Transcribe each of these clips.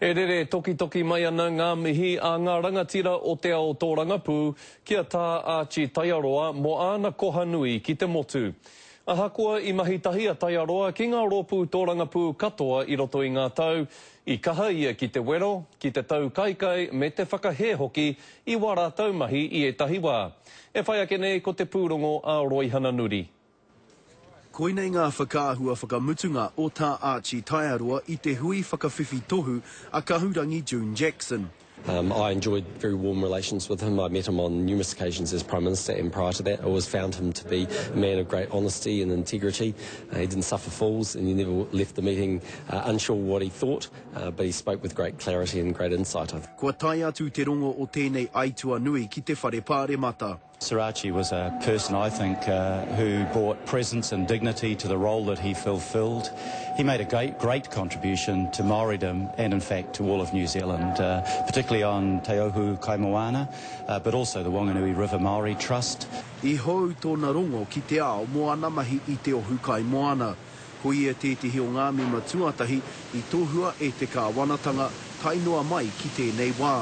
E rere tokitoki mai ana ngā mihi a ngā rangatira o te ao tōrangapū ki a Tā Archie Taiaroa mō āna koha nui ki te motu. Ahakoa i mahi tahi a Taiaroa ki ngā rōpū tōrangapū katoa i roto i ngā tau, i kaha ia ki te wero, ki te taukaikai me te whakahē hoki i wā rātou mahi i ētahi wā. E whai ake nei ko te pūrongo a Roihana Nuri. Koinei ngā whakaahua whakamutunga o Tā Archie Taiaroa i te hui whakawhiwhi tohu a Kahurangi June Jackson. I enjoyed very warm relations with him. I met him on numerous occasions as Prime Minister and prior to that. I always found him to be a man of great honesty and integrity. He didn't suffer fools and you never left the meeting unsure what he thought, but he spoke with great clarity and great insight. Kua tae atu te rongo o tēnei aituā nui ki te Whare Pāremata. Sir Archie was a person, I think, uh, who brought presence and dignity to the role that he fulfilled. He made a great, great contribution to Māoridom and, in fact, to all of New Zealand, uh, particularly on Te Ohu Kaimoana, uh, but also the Wanganui River Māori Trust. I hou tōna rongo ki te ao mō ana mahi i Te Ohu Kaimoana. Ko ia tētehi o ngā mema tuatahi i tohua e te kāwanatanga tae noa mai ki tēnei wā.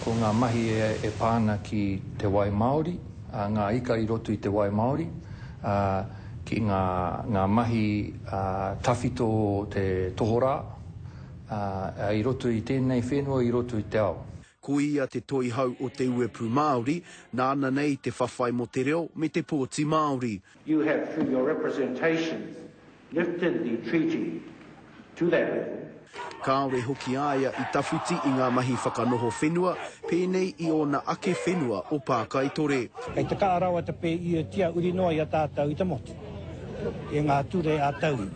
Ko ngā mahi e pā ana ki te wai māori, ngā ika i roto i te wai māori, ki ngā ngā mahi tawhito o te tohorā, i roto i tēnei whenua, i roto i te ao. Ko ia te toihau o te Uepū Māori, nāna nei te whawhai mō te reo me te pōti Māori. You have through your representations lifted the treaty to that level. Kāore hoki a ia i tawhiti i ngā mahi whakanoho whenua, pēnei i ōna ake whenua o Pākaitore. Kei te kaha rawa te pēia uri noa i a tātou i te motu, i ngā ture a tauiwi.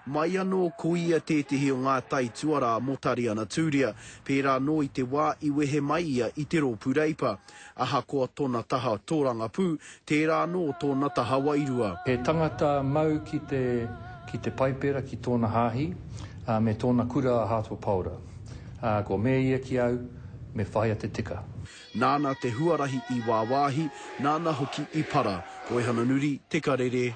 Mai anō ko ia tētehi o ngā taituarā mō Tariana Tūria, pērā anō i te wā i wehe mai ia i te Rōpū Reipa. Ahakoa tōna taha tōrangapū, tērā anō tōna taha wairua. He tangata mau ki te ki te Paipera, ki tōna hāhi, ā, me tōna kura a Hātua Paora. Ā, kua mea ia ki au, Me whaia te tika. Nāna te huarahi i wāwāhi, nāna hoki i para. Roihana Nuri, Te Karere.